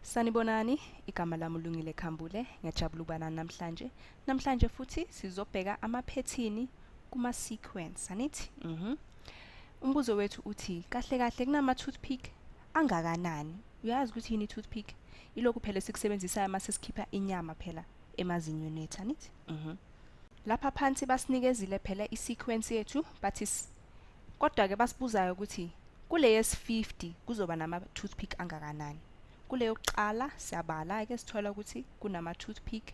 Sanibonani, igama lami uLungile Khambule, ngiyajabula ukuba nani namhlanje. Namhlanje futhi sizobheka amaphethini kuma-sequence, anithi? Umbuzo wethu uthi, kahle kahle kunama-toothpick angakanani? Uyazi ukuthi yini i-toothpick? Ilokhu phela esikusebenzisayo uma sesikhipha inyama phela emazinyweni ethu, anithi? Lapha phansi basinikezile phela i-sequence yethu, bathi kodwa-ke basibuzayo ukuthi kule yesi-50 kuzoba nama-toothpick angakanani? Kule yokuqala siyabala-ke sithola ukuthi kunama-toothpick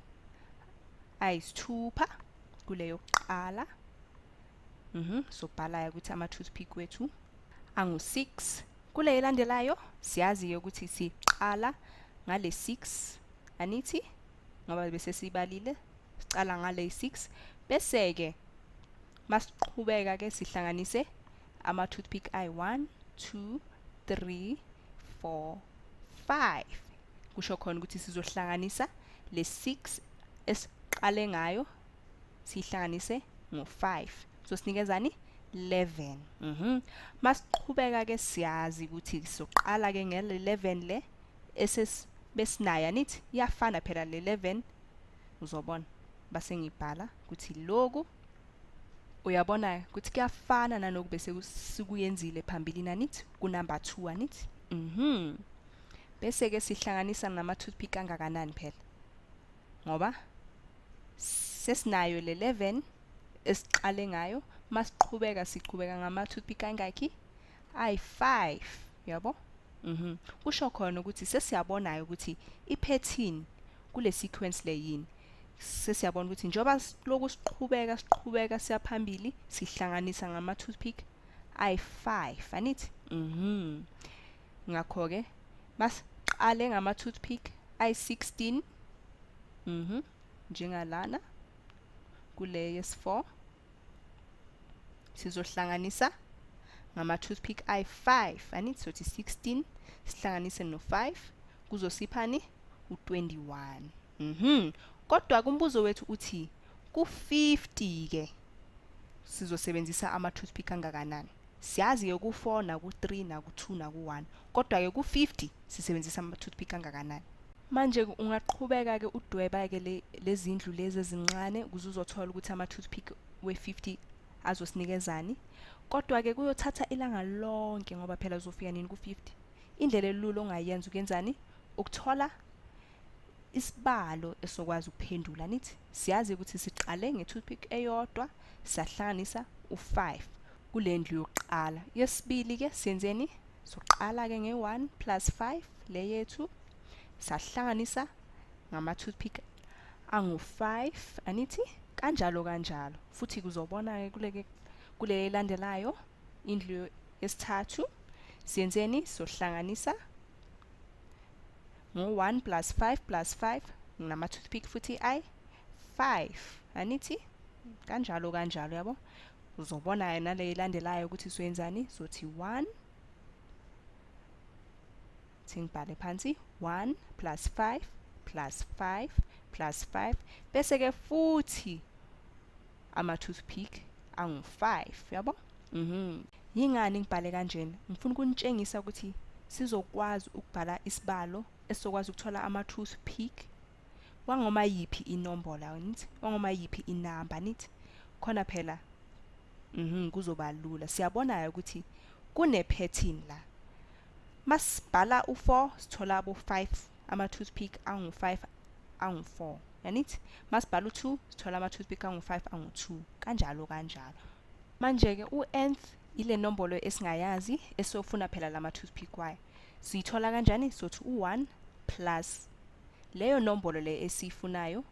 ayisithupha kule yokuqala. Sobhala-ke ukuthi ama-toothpick wethu angu-6. Kule elandelayo siyazi-ke ukuthi siqala ngale 6, anithi? Ngoba bese sibalile, siqala ngale 6, bese-ke masiqhubeka-ke sihlanganise ama-toothpick ayi-1, 2, 3, 4, 5. Kusho khona ukuthi sizohlanganisa le 6 esiqale ngayo sihlanganise ngo-5. Sosinikezani 11. Masiqhubeka ke siyazi ukuthi sizoqala ke ngele 11 le esesibesinayo, anithi? Iyafana phela le 11, uzobona base ngibhala ukuthi lokhu uyabona ukuthi kuyafana naloku bese sikuyenzile phambilini, anithi? Ku number 2, anithi? Bese ke sihlanganisa nama toothpick angakanani phela, ngoba sesinayo le 11 esiqale ngayo, masiqhubeka siqhubeka ngama toothpick angaki? Ayi-5, yabo? Kusho khona ukuthi sesiyabona ukuthi iphethini kule sequence le yini. Sesiyabona ukuthi njengoba lokhu siqhubeka siqhubeka siyaphambili sihlanganisa ngama toothpick ayi-5, anithi? Ngakho ke masiqale ngama toothpick ayi-16, njengalana kule yes4 sizohlanganisa ngama toothpick ayi-5, anithi? Sothi 16 sihlanganise no-5 kuzosiphani u-21. Kodwa kumbuzo wethu uthi ku-50 ke sizosebenzisa ama toothpick angakanani? Siyazi ke ku-4 naku-3 naku-2 naku-1, kodwa ke ku-50 sisebenzisa ama toothpick angakanani? Manje ungaqhubeka ke udweba ke lezindlu lezi ezincane ukuze uzothola ukuthi ama toothpick we-50 azosinikezani. Kodwa ke kuyothatha ilanga lonke ngoba phela uzofika nini ku-50. Indlela elula ongayenza ukuyenzani? Ukuthola isibalo esokwazi ukuphendula, nithi? Siyazi ukuthi siqale nge-toothpick eyodwa sahlanganisa u-5 kule ndlu yokuqala. Yesibili ke siyenzeni? Soqala ke nge-1 plus 5 le yethu, sahlanganisa ngama toothpick angu-5, anithi? Kanjalo kanjalo. Futhi kuzobona ke kule elandelayo indlu yesithathu siyenzeni? Sohlanganisa ngo-1 plus 5 plus 5 nama toothpick futhi ayi-5, anithi? Kanjalo kanjalo, yabo? Uzobona nale elandelayo ukuthi soyenzani. Sothi 1, singibhale phansi 1 plus 5 plus 5 plus 5, bese ke futhi ama toothpick angu-5, yabo? Yingani ngibhale kanjena? Ngifuna ukunitshengisa ukuthi sizokwazi ukubhala isibalo esizokwazi ukuthola ama toothpick wangoma yiphi inombolo, anithi? Wangoma yiphi inamba, anithi? Khona phela kuzoba lula. Siyabona ukuthi kune pattern la. Masibhala u4 sithola abo 5, ama toothpick angu5 angu4, anithi? Masibhala u2 sithola ama toothpick angu5 angu2, kanjalo kanjalo. Manje ke u-nth ile nombolo esingayazi esofuna phela lama toothpick wayo. Siyithola kanjani? Sothi u1 plus leyo nombolo le esifunayo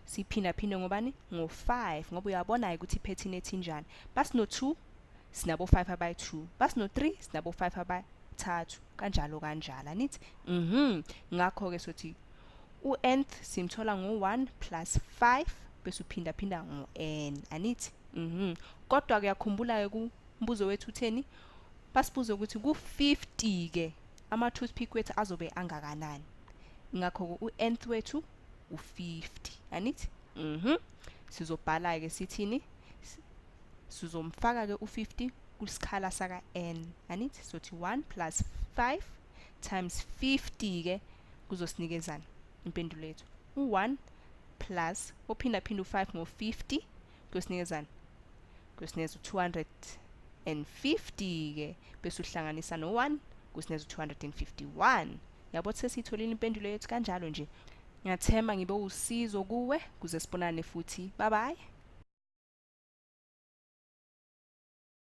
siphinda phinde ngobani? Ngo5, ngoba uyabona ukuthi iphethini ethi njani. Basino 2 sinabo 5 abayi2, basino 3 sinabo 5 abathathu, kanjalo kanjalo, anithi? Ngakho ke sothi u-nth simthola ngo1 plus 5 bese uphinda phinda ngo-n, anithi? Kodwa kuyakhumbula ke kumbuzo wethu utheni? Basibuze ukuthi ku-50 ke ama toothpick wethu azobe angakanani. Ngakho u-nth wethu u-50, anithi? Sizobhala ke sithini? Sizomfaka ke u-50 kusikhala saka n, anithi? Sothi 1 plus 5 times 50 ke Kuzosinikezana impendulo yethu. U-1 plus uphindaphinda u-5 ngo-50 kuyosinikezana, kuyosinikeza u-250 ke, bese uhlanganisa no-1 kusinikeza u-251. Yabo, sesiyitholile impendulo yethu kanjalo nje. Ngiyathemba ngibe usizo kuwe. Kuze sibonane futhi, bye bye.